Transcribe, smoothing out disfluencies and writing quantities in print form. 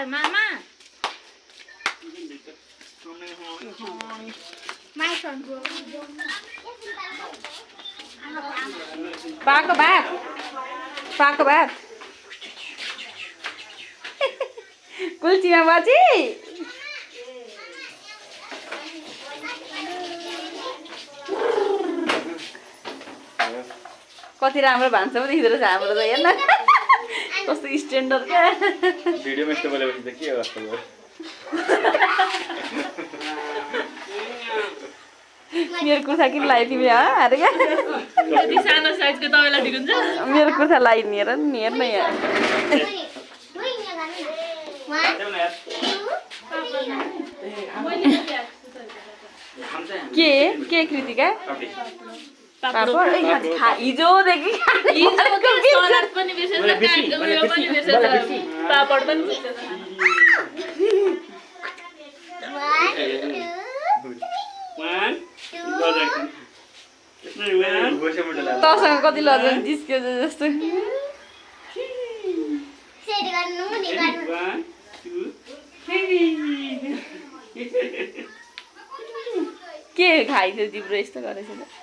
मामा पाको भात कुल्चीमा बाजी कति राम्रो भान्सा पो देखिँदो रहेछ हाम्रो त हेर्न कस्तो स्ट्यान्डर्ड क्या भिडियोमा यस्तो बोलेपछि त के अवस्था भयो मेरो कुर्ता किन लगायो तिमीले अरे क्या यति सानो साइजको तपाईँलाई ठिक हुन्छ मेरो कुर्ता लगाइदिने हेर नि हेर्न यहाँ के कृतिका पापड हिजोदेखि सलाद पनि बिर्सेछ उयो पनि बिर्सेछ पापड पनि बिर्सेछ तसँग कति लजन जिस्क्यो जस्तो के खाइदियो जिब्रो यस्तो गरेछ त